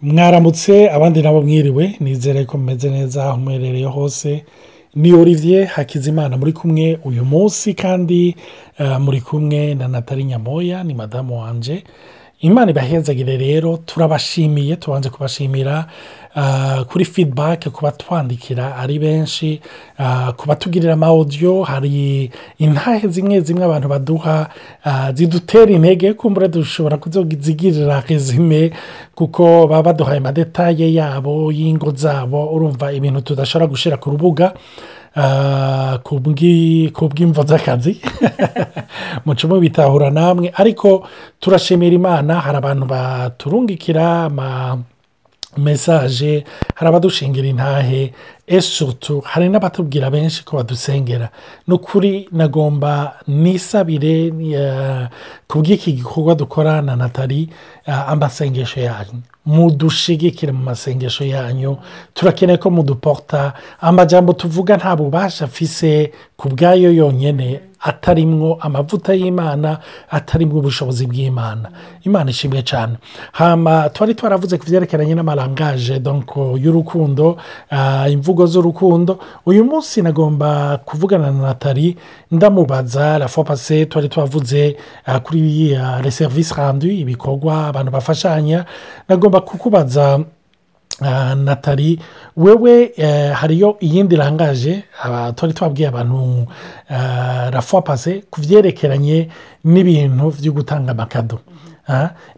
Mwaramutse, abandi nabo mwiriwe. Nizere ko mumeze neza aho muherereye hose. Ni Olivier Hakizimana muri kumwe uyu munsi, kandi muri kumwe na Nathalie Nyamoya, ni madamu wanje. Imana ibahezagire. Rero turabashimiye, tubanje kubashimira kuri feedback, kuba twandikira ari benshi, kuba tugirira ama audio. Hari intahe zimwe zimwe abantu baduha zidutera intege. Kumbura dushobora kuzigirira résumé, kuko baba baduhaye ama détails yabo, y'ingo zabo. Urumva, ibintu tudashobora gushyira ku rubuga ku bw'imvo z'akazi, mucamo bitahura namwe. Ariko turashimira Imana, hari abantu baturungikira ama message, hari abadushingira intahe, esutu hari n'abatubwira benshi ko badusengera. Ni ukuri nagomba nisabire ku bw'iki gikorwa dukora na Nathalie amasengesho yanyu. Mudushigikire mu masengesho yanyu, turakeneye ko muduporta. Amajambo tuvuga nta bubasha afise ku bwayo yonyine, atarimwo amavuta y'Imana, atarimwo ubushobozi bw'Imana. Imana ishimwe cyane. Hama twari twaravuze ku byerekeranye n'ama langage, donc y'urukundo, imvugo z'urukundo. Uyu munsi nagomba kuvugana na Nathalie, ndamubaza. La fois passée twari twavuze kuri les services rendus, ibikorwa abantu bafashanya. Nagomba kukubaza, Nathalie, wewe hariyo iyindi langage twari twabwiye abantu la fois passée ku byerekeranye n'ibintu byo gutanga ama cadeaux.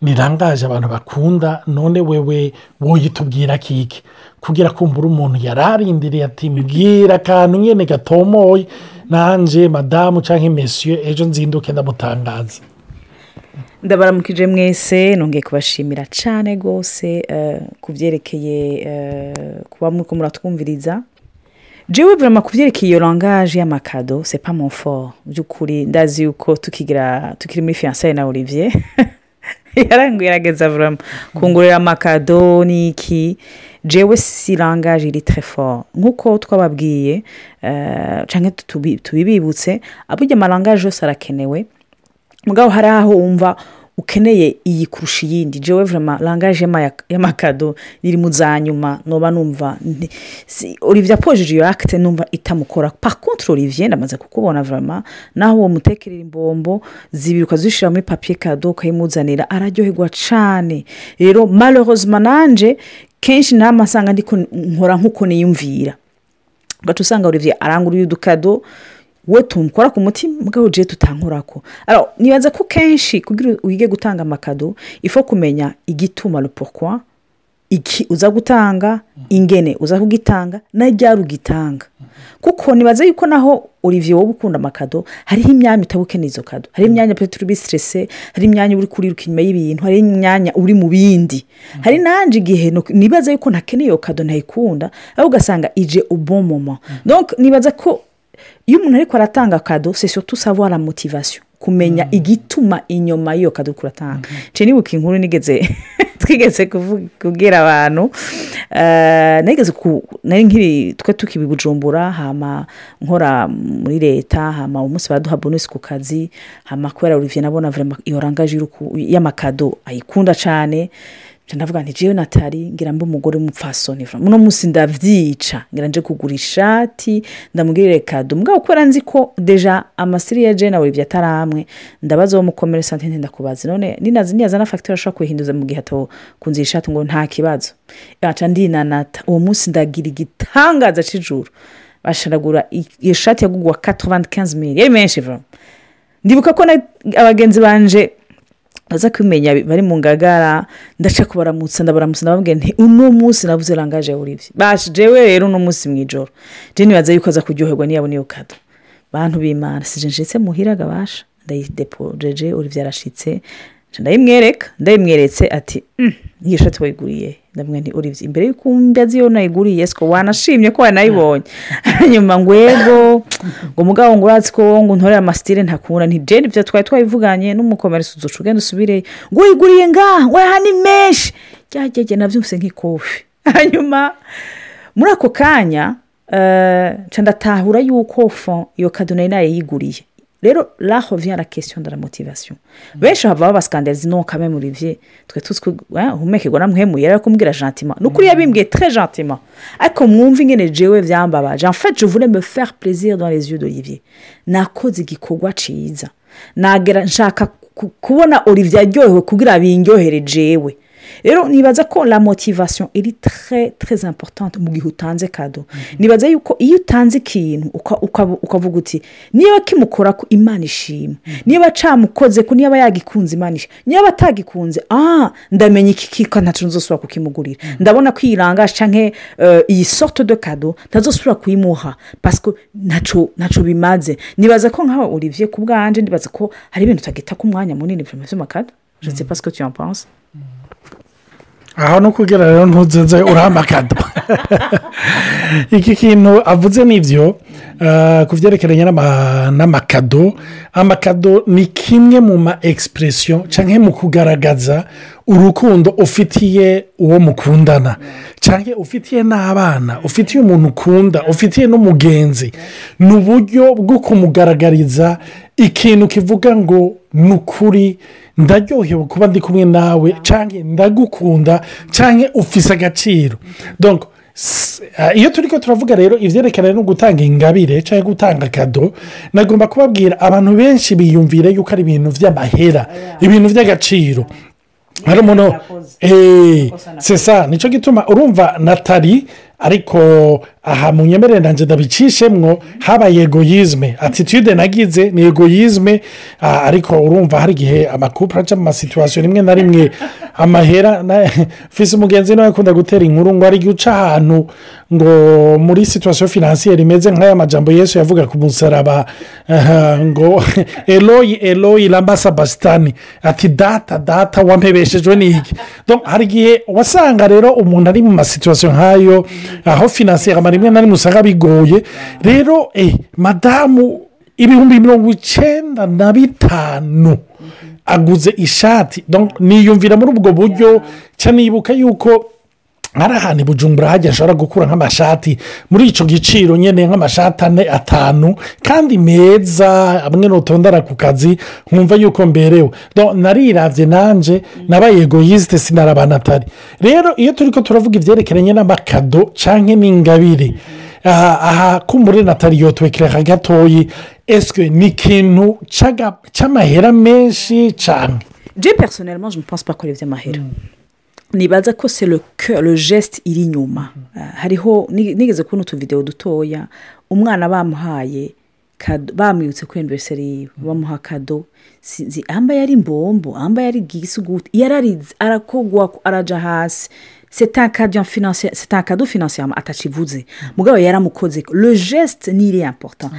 Ni langage abantu bakunda. None wewe woyitubwira kiki, kugira kumbura umuntu yararindiriye ati: "Mbwira akantu nyine gatomoye, nanjye madamu cyangwa monsieur ejo nzinduke ndamutangaza"? Ndabaramukije mwese, nongeye kubashimira cyane rwose ku byerekeye kuba muriko muratwumviriza. Jewe vraiment, ku byerekeye iyo langage y'ama cadeaux, c'est pas mon fort by'ukuri. Ndazi yuko tukigira, tukiri muri fiançailles na Olivier, yarangerageza vraiment kungurira ama cadeaux n'iki. Jewe si langage iri très fort. Nk'uko twababwiye canke tubibibutse, burya ama langage yose arakenewe, mugabo hari aho wumva ukeneye iyi kurusha iyindi. Jewe vraiment, langage y'ama cadeaux iri mu za nyuma. Noba numva Olivier apojeje iyo acte, numva itamukora. Par contre Olivier, ndamaze kukubona vraiment, naho uwo mutekerera imbombo zibiri, ukazishyira muri papier cadeau, ukayimuzanira, araryoherwa cane. Rero malheureusement nanje kenshi ntamasanga ndiko nkora nk'uko niyumvira, ugaca usanga Olivier aranguriye udu cadeaux we tumukora ku mutima, mugabo je tutankorako. Alors nibaza ko kenshi kugira wige gutanga ama cadeaux, il faut kumenya igituma, le pourquoi, iki uza gutanga, ingene uza kugitanga, na ryari ugitanga. Kuko nibaza yuko naho Olivier wowe ukunda ama cadeaux, hariho imyanya utaba ukeneye izo cadeaux. Hariho imyanya peut-être uri stressé, hari imyanya uri kuriruka inyuma y'ibintu, hari imyanya uri mu bindi. Hari nanje igihe nibaza yuko ntakeneye iyo cadeau, ntayikunda, ariko ugasanga ije au bon moment. Donc nibaza ko iyo umuntu ariko aratanga cadeau, c'est surtout savoir la motivation, kumenya igituma inyuma y'iyo cadeau uriko uratanga. Nce nibuka inkuru nigeze twigeze kubwira abantu. Nigeze nari nkiri, twe tukiba i Bujumbura, hama nkora muri leta, hama umunsi baraduha bonus ku kazi. Hama kubera Olivier nabona vraiment iyo langage y'ama cadeaux ayikunda cane, nca ndavuga nti: "Jewe Nathalie ngira mbe umugore w'umupfasoni vraiment, uno munsi ndavyica, ngira nje kugura ishati ndamugirire cadeau." Mugabo kubera nzi ko déjà ama style ya je na Olivier atari amwe, ndabaza uwo mu commerçant nti: "Ndakubaza, none niyazana facture ashobora kuyihinduza mu gihe atokunze iyi shati?" Ngo nta kibazo. Aca ndinanata uwo munsi, ndagira igitangaza c'ijuru, basharagura iyo shati yagugwa 95 mille, yari menshi vraiment. Ndibuka ko abagenzi banje baza kumenya bari mu Ngagara, ndaca kubaramutsa, ndabaramutsa, ndababwira nti: "Uno munsi navuze langage ya Olivier bashe. Jewe rero uno munsi mw'ijoro je nibaza yuko aza kuryoherwa niyabona iyo cadeau." Bantu b'Imana, sije nshitse muhira gabasha, ndayidepojeje, Olivier arashitse, nca ndayimwereka. Ndayimweretse ati: "Iyo shati wayiguriye?" Ndamubwira nti: "Olivier, imbere yuko umbaza iyo nayiguriye, siko wanashimye ko wanayibonye?" Hanyuma ngo: "Ego," ngo: "Mugabo ngo urazi ko ngo ntorera ama style ntakunda." Nti: "Jene ibyo twari twabivuganye n'umu commerçant, uzoca ugenda usubireyo." Ngo: "Uyiguriye ngaha?" Ngo: "Aha ni menshi." Ryagege nabyumvise nk'ikofi. Hanyuma muri ako kanya nca ndatahura yuko fond iyo cadeau nari nayiguriye. Rero là revient la question de la motivation. Benshi hava babascandaliza: "Non, quand même, Olivier, twe tuzi ko uhumekerwa na Mpwemu Yera, kumbwira gentiment." Ni ukuri, yabimbwiye très gentiment, ariko mwumve ingene jewe vyambabaje. En fait, je voulais me faire plaisir dans les yeux d'Olivier. Nakoze igikorwa ciza, nagera nshaka kubona Olivier aryohewe kugira bindyohere jewe. Rero nibaza ko la motivation iri très très importante mu gihe utanze cadeau. Nibaza yuko iyo utanze ikintu ukavuga uti: "Niba kimukora ko, Imana ishima, niba camukoze ko, niba yagikunze, Imana ishima, niba atagikunze, ndamenya iki kiko ntacyo nzosubira kukimugurira. Ndabona ko iyi langage canke iyi sorte de cadeau ntazosubira kuyimuha parce que ntaco bimaze." Nibaza ko nkawe Olivier, ku bwanje ndibaza ko hari ibintu utagita ku mwanya munini vraiment vy'ama cadeaux. Je ne sais pas ce que tu en penses. Aho no kugira rero ntuzeze urampa cadeau. Iki kintu avuze nibyo ku byerekeranye n'ama cadeaux. Ama cadeaux ni kimwe mu ma expressions cyangwa mu kugaragaza urukundo ufitiye uwo mukundana, cyangwa ufitiye n'abana, ufitiye umuntu ukunda, ufitiye n'umugenzi. Ni uburyo bwo kumugaragariza ikintu kivuga ngo: "Ni ukuri ndaryohewe kuba ndi kumwe nawe," cyangwa "Ndagukunda," cyangwa "Ufise agaciro." Donc, iyo turi ko turavuga rero ibyerekeranye no gutanga ingabire cyangwa gutanga cadeau, nagomba kubabwira, abantu benshi biyumvira yuko ari ibintu by'amahera, ibintu by'agaciro. Hari umuntu, c'est ça, nicyo gituma urumva Natali. Ariko aha mu nyemerere nanjye ndabicishemwo, habaye égoïsme. Attitude nagize ni égoïsme, ariko urumva hari igihe ama couples aca mu ma situations rimwe na rimwe amahera. Mfise umugenzi nawe akunda gutera inkuru ngo ari igihe uca ahantu ngo muri situation financière imeze nk'aya majambo Yesu yavuga ku musaraba, ngo: "Eloyi, Eloyi, lama sabasitani," ati: "Data, Data, wampebeshejwe n'iki?" Donc, hari igihe wasanga rero umuntu ari mu ma situations nk'ayo, aho financière rimwe na rimwe usanga bigoye. Rero madamu 95,000 aguze ishati. Donc, niyumvira muri ubwo buryo cyane, nibuka yuko hari ahantu i Bujumbura hajya ashobora gukura nk'amashati muri icyo giciro nyine, nk'amashati ane, atanu, kandi meza, amwe nutondara ku kazi nkumva yuko mberewe. Donc, narirabye nanjye nabaye égoïste, sinarabana atari. Rero iyo turi ko turavuga ibyerekeranye n'ama cadeaux cyangwa n'ingabire, aha kumbure Natali yotwekera gatoyi: eswe ni ikintu cy'amahera menshi cyane? Je, personnellement, je ne pense pas ko ari iby'amahera. Nibaza ko c'est le cœur, le geste iri inyuma. Hariho nigeze kubona utuvidewo dutoya, umwana bamuhaye cadeau, bamwibutse kuri anniversaire yiwe, bamuha cadeau, sinzi amba yari imbombo, amba yari igisuguti, yararize, arakogwa, araja hasi. C'est un cadeau financier, c'est un cadeau financièrement atakivuze, mugabo yaramukoze. Le geste ni iri important.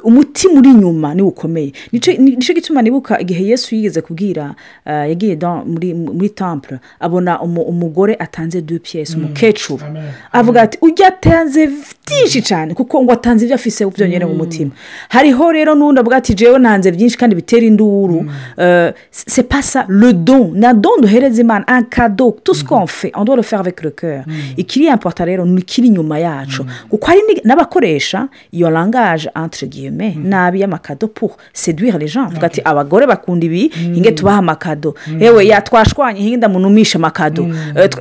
Umutima uri inyuma niwo ukomeye. Nicyo gituma nibuka igihe Yesu yigeze kubwira, yagiye muri temple, abona umugore atanze deux pièces, umukecuru. Amen. Avuga ati: "Ujya atanze byinshi cyane," kuko ngo atanze ibyo afise byonyine mu mutima. Hariho rero n'undi avuga ati: "Jewe ntanze byinshi kandi bitera induru." C'est pas ça le don. Na don duhereza Imana, un cadeau, tout ce qu'on fait, on doit le faire avec le cœur. Ikiri important rero ni ikiri inyuma yacu, kuko hari n'abakoresha iyo langage entre guillemets nabi y'ama cadeaux pour séduire les gens. Avuga ati: "Abagore bakunda ibi, hinge tubaha ama cadeaux. Yewe, yatwashwanye, hinge ndamunumisha ama cadeaux."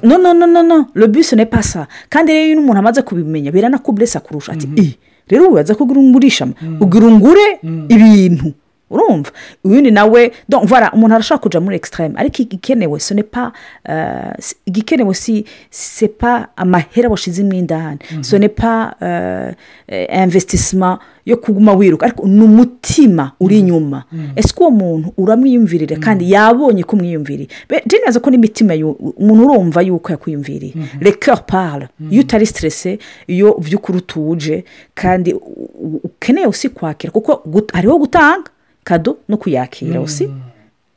Non, non, non, non, non, le but ce n'est pas ça. Kandi rero iyo umuntu amaze kubimenya, biranakublessa kurusha, ati: "Eh, rero ubaza kugira ungurisha, ugira ungure ibintu." Urumva uyundi nawe. Donc voilà, umuntu arashobora kuja muri extrême, ariko igikenewe ce n'est pas igikenewe si c'est pas amahera washizemo indani, ce n'est pas investissement yo kuguma wiruka, ariko ni umutima uri inyuma. Ese uwo muntu uramwiyumvirira kandi yabonye ko umwiyumviriye? Nibaza ko n'imitima umuntu urumva yuko yakwiyumviriye. Le cœur parle. Iyo utari stressé, iyo by'ukuri utuje kandi ukeneye usi kwakira, kuko hariho gutanga cadeau no kuyakira aussi.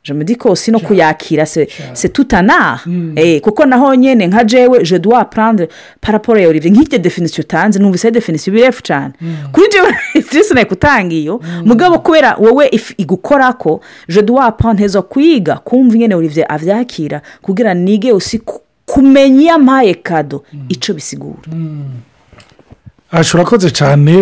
Je me dis ko aussi no kuyakira c'est tout un art. Kuko naho nyine nka jewe, je dois apprendre par rapport ya Olivier. Nk'iryo définition utanze, numvise définition ibirefu cyane kuri jewe, sinari gutanga iyo. Mugabo kubera wowe igukora ko, je dois apprendre, ntezo kwiga kumva ingene Olivier avyakira, kugira nige aussi kumenya iyo ampaye cadeau icyo bisigura. Urakoze cyane.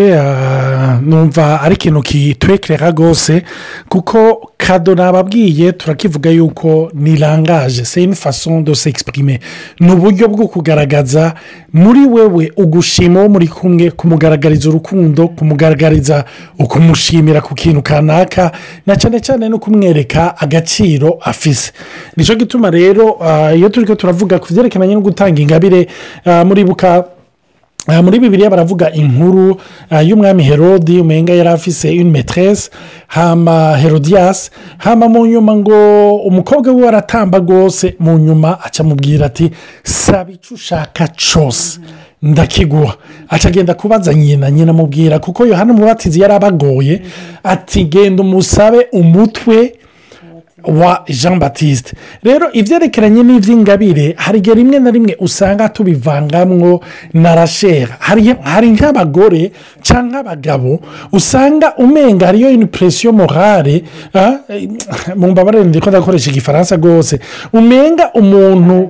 Numva ari ikintu kitwekerera rwose, kuko cadeau nababwiye, turakivuga yuko ni langage, c'est une façon de s'exprimer, ni uburyo bwo kugaragaza muri wewe ugushima uwo muri kumwe, kumugaragariza urukundo, kumugaragariza ukumushimira ku kintu kanaka, na cyane cyane no kumwereka agaciro afise. Nicyo gituma rero iyo turi ko turavuga ku byerekeranye no gutanga ingabire, muribuka muri Bibiliya baravuga inkuru y'umwami Herodi. Umenga yari afise une maîtresse, hama Herodias, hama mu nyuma ngo umukobwa we aratamba rwose. Mu nyuma acamubwira ati: "Saba icyo ushaka cyose ndakiguha." Acagenda kubaza nyina. Nyina amubwira, kuko Yohana Umubatizi yari abagoye, ati: "Genda umusabe umutwe wa Jean Baptiste." Rero ibyerekeranye n'iby'ingabire, hari igihe rimwe na rimwe usanga tubivangamwo na la chair. Hari nk'abagore cyangwa abagabo usanga umenga hariyo une pression morale. Mu mbabarire, ndiko ndakoresha Igifaransa rwose. Umenga umuntu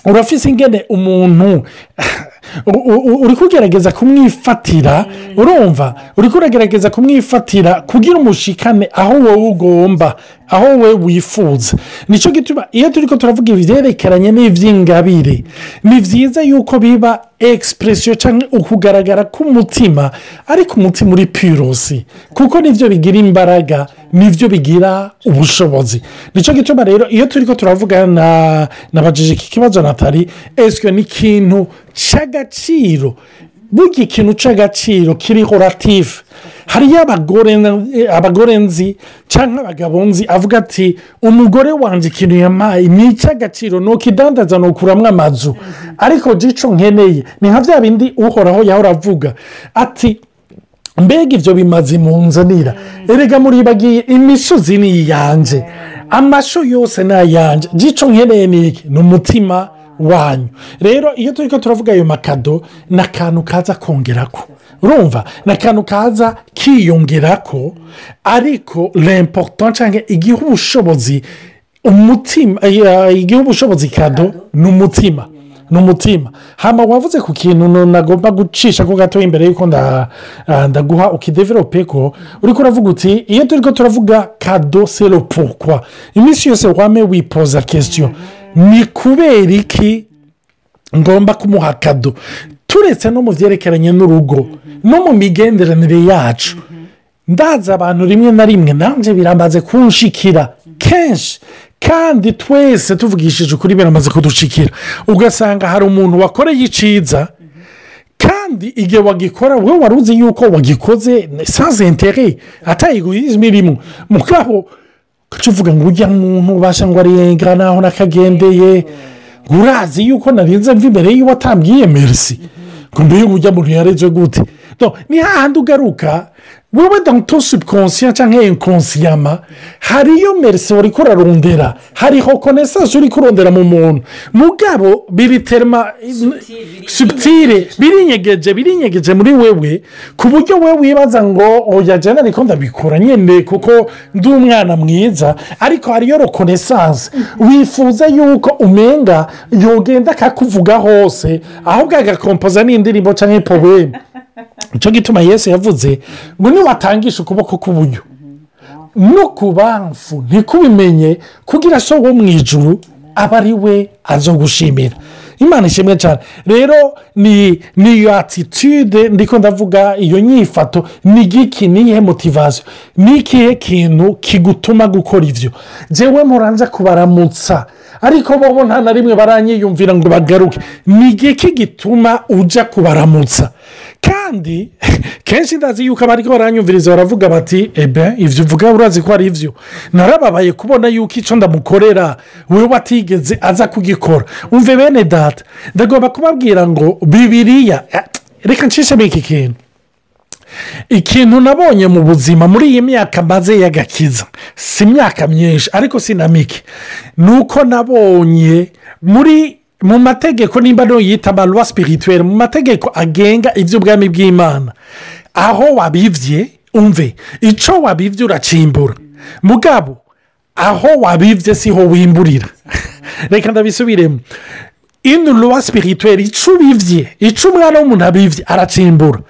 urafise ingene umuntu uri kugerageza kumwifatira, urumva uri kugerageza kumwifatira kugira umushikane aho wowe ugomba, aho wowe wifuza. Nicyo gituma iyo turi ko turavuga ibyerekeranye n'iby'ingabire, ni byiza yuko biba expression cyangwa ukugaragara k'umutima, ariko umutima uri pur aussi, kuko nibyo bigira imbaraga, nibyo bigira ubushobozi. Nicyo gituma rero iyo turi ko turavuga na nabajije iki kibazo Natali: est-ce que ni ikintu cy'agaciro? Burya ikintu cy'agaciro kiri relatif. Hariyo abagore nzi cyangwa abagabo nzi avuga ati: "Umugore wanjye ikintu yampaye ni icy'agaciro, ni ukidandaza, ni ukuramwo amazu, ariko gico nkeneye ni nka bya bindi Uhoraho yahora avuga ati: 'Mbega ibyo bimaze mu nzanira? Erega muribagiye, imisozi ni iyanjye, amasho yose ni ayanjye. Gico nkeneye ni iki? Ni umutima wanyu.'" Rero iyo turi ko turavuga ayo ma cadeaux, ni akantu kaza kongera ko, urumva, ni akantu kaza kiyongera ko, ariko l'important cyangwa igihe ubushobozi umutima, igihe ubushobozi cadeau ni umutima, ni umutima. Hano wavuze ku kintu nagomba gucisha ko gato imbere y'uko ndaguha uki développe, ko uri kuravuga uti: iyo turi ko turavuga cadeau, c'est le pourquoi. Iminsi yose wame wipoza question: ni kubera iki ngomba kumuha cadeau? Turetse no mu byerekeranye n'urugo, no mu migenderanire yacu, ndaza abantu rimwe na rimwe, nanjye biramaze kunshikira kenshi, kandi twese tuvugishije ukuri biramaze kudushikira, ugasanga hari umuntu wakoreye iciza, kandi igihe wagikora wowe wari uzi yuko wagikoze sans intérêt, ata égoïsme irimo. Mugabo ugaca uvuga ngo ujya muntu ubasha ngo arenga naho nakagendeye, ngo urazi yuko narinze mva imbere y'uwo atambwiye merci, ngo mbega ujya muntu yarezwe gute? Ni hahandi ugaruka wowe dans ton subconscient cyangwa inconsciemment, hariyo merci uri kurarondera, hariho connaissance uri kurondera mu muntu. Mugabo biri tellement subtil, birinyegeje, birinyegeje muri wewe, ku buryo we wibaza ngo oya, jana ariko ndabikora nyine kuko ndi umwana mwiza. Ariko hariyo reconnaissance wifuza yuko umenga yogenda akakuvuga hose, ahubwo agakompoza n'indirimbo cyangwa poème. Nicyo gituma Yesu yavuze ngo niwatangisha ukuboko k'uburyo no ku bamfu ntikubimenye, kugira so wo mu ijuru aba ari we azogushimira. Imana ishimwe cyane. Rero ni iyo attitude ndiko ndavuga, iyo nyifato. Ni igiki? Ni iyihe motivation? Ni ikihe kintu kigutuma gukora ibyo? Njyewe muranza kubaramutsa, ariko bo nta na rimwe baranyiyumvira ngo bagaruke. Ni igiki gituma ujya kubaramutsa? Kandi kenshi ndazi yuko abari baranyumviriza baravuga bati: "Ebe ibyo uvuga urazi ko ari ibyo. Narababaye kubona yuko icyo ndamukorera wewe atigeze aza kugikora." Umve bene data, ndagomba kubabwira ngo Bibiriya, reka nshishemo iki kintu. Ikintu nabonye mu buzima muri iyi myaka maze y'agakiza, si imyaka myinshi ariko si na mike, ni uko nabonye mu mategeko, nimba yita ama lois spirituelles, mu mategeko agenga iby'ubwami bw'Imana, aho wabibye, umve, icyo wabibye uracimbura, mugabo aho wabibye siho wimburira. Reka ndabisubiremo. Une loi spirituelle: ico ubivye, ico umwana w'umuntu abivye aracimbura.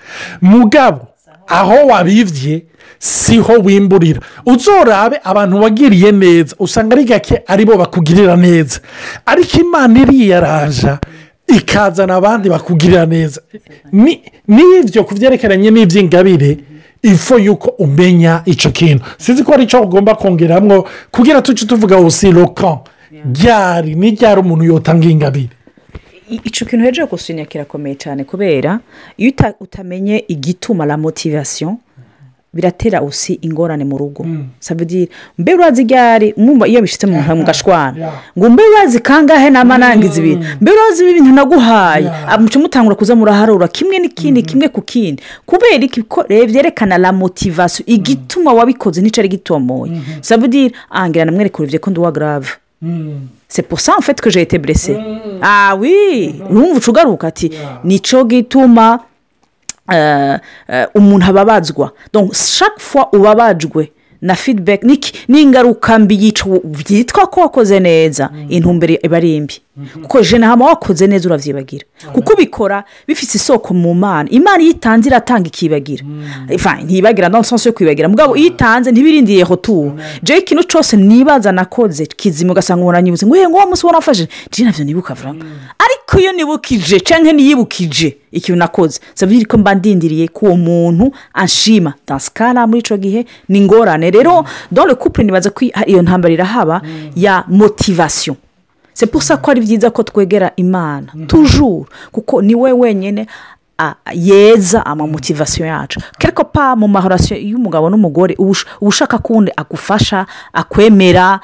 Mugabo aho wabivye siho wimburira. Uzorabe abantu wagiriye neza, usanga ari gake aribo bakugirira neza, ariko Imana iriyaranja ikazana abandi bakugirira neza. N'ibyo ku byerekeranye n'iby'ingabire, ifo yuko umenya icyo kintu. Sinzi ko ari cyo ugomba kongeramo kugira tuce tuvuga aussi le quand, ryari, ni ryari umuntu yotanga ingabire? Icyo kintu hejuru gusinya kirakomeye cyane, kubera iyo utamenye igituma, la motivation, biratera aussi ingorane mu rugo. Ça veut dire, mbe urazi ryari mwumva iyo bishyitse mu mugashwana, ngo mbe urazi kangahe nama nangiza ibintu, mbe urazi ibintu naguhaye? Muca mutangura kuza muraharura kimwe n'ikindi, kimwe ku kindi. Kubera iki? Ko rero byerekana la motivation, igituma wabikoze nicyo gitomoye. Ça veut dire, ngira namwereka Olivier ko ndi uwa grave, c'est pour ça en fait que j'ai été blessé. Ah oui, urumva uca ugaruka ati nico gituma umuntu ababazwa. Donc chaque fois ubabajwe na feedback n'ingaruka mbi y'ico byitwa ko wakoze neza, intumbero iba ari mbi, kuko jene hama wakoze neza uravyibagira, kuko ubikora bifite isoko mu Mana. Imana iyo itanze iratanga ikibagira. Enfin, ntiyibagira dans le sens yo kwibagira, mugabo iyo itanze ntibirindiye retour. Jewe ikintu cyose nibaza nakoze kizima, ugasanga umuntu anyibutse ngo ngo uwo munsi warafashe, je navyo nibuka vraiment. Ariko iyo nibukije canke niyibukije ikintu nakoze, ça veut dire ko mba ndindiriye ko uwo muntu anshima. Dans ce cas-là, muri ico gihe ni ingorane. Rero dans le couple nibaza ko iyo ntambara irahaba ya motivation. C'est pour ça ko ari byiza ko twegera Imana toujours, kuko ni we wenyine yeza ama motivation yacu. Quelque part mu ma relation y'umugabo n'umugore, uba ushaka ko uwundi agufasha, akwemera,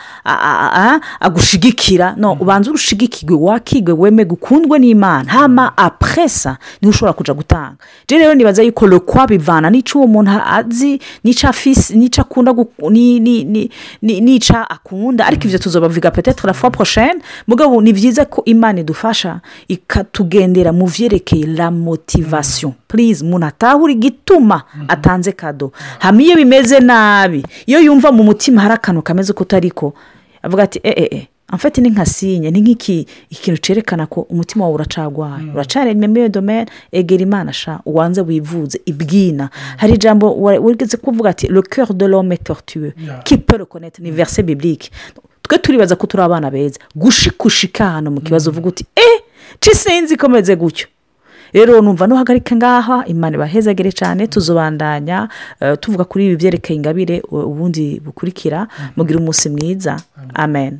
agushigikira. No ubanza urushigikirwe, wakigwe, weme gukundwe n'Imana, hama après ça niho ushobora kuja gutanga. Je rero nibaza yuko le quoi bivana n'ico uwo muntu azi, n'ico afise, n'ico akunda, n'ico akunda. Ariko ivyo tuzobavuga peut-être la fois prochaine. Mugabo ni byiza ko Imana idufasha ikatugendera mu vyerekeye la motivation. Please, umuntu atahura igituma atanze cadeau. Hama iyo bimeze nabi, iyo yumva mu mutima hari akantu kameze uko utariko, avuga ati eh eh eh, en fait ni nka signe, ni nk'iki ikintu cyerekana ko umutima wawe uracagwaye, uracaremye muri iyo domaine. Egera Imana sha, ubanze wivuze ibwina. Hari ijambo wigeze kuvuga ati "Le cœur de l'homme est tortueux, qui peut le connaître?" Ni verset biblique. Twe turibaza ko turi abana beza, gushikushika ahantu mu kibazo uvuga uti eh, sinzi ikomeze gutyo. Rero numva nuhagarika ngaha. Imana ibahezagere cyane. Tuzobandanya tuvuga kuri ibi byerekeye ingabire ubundi bukurikira. Mugire umunsi mwiza, amen.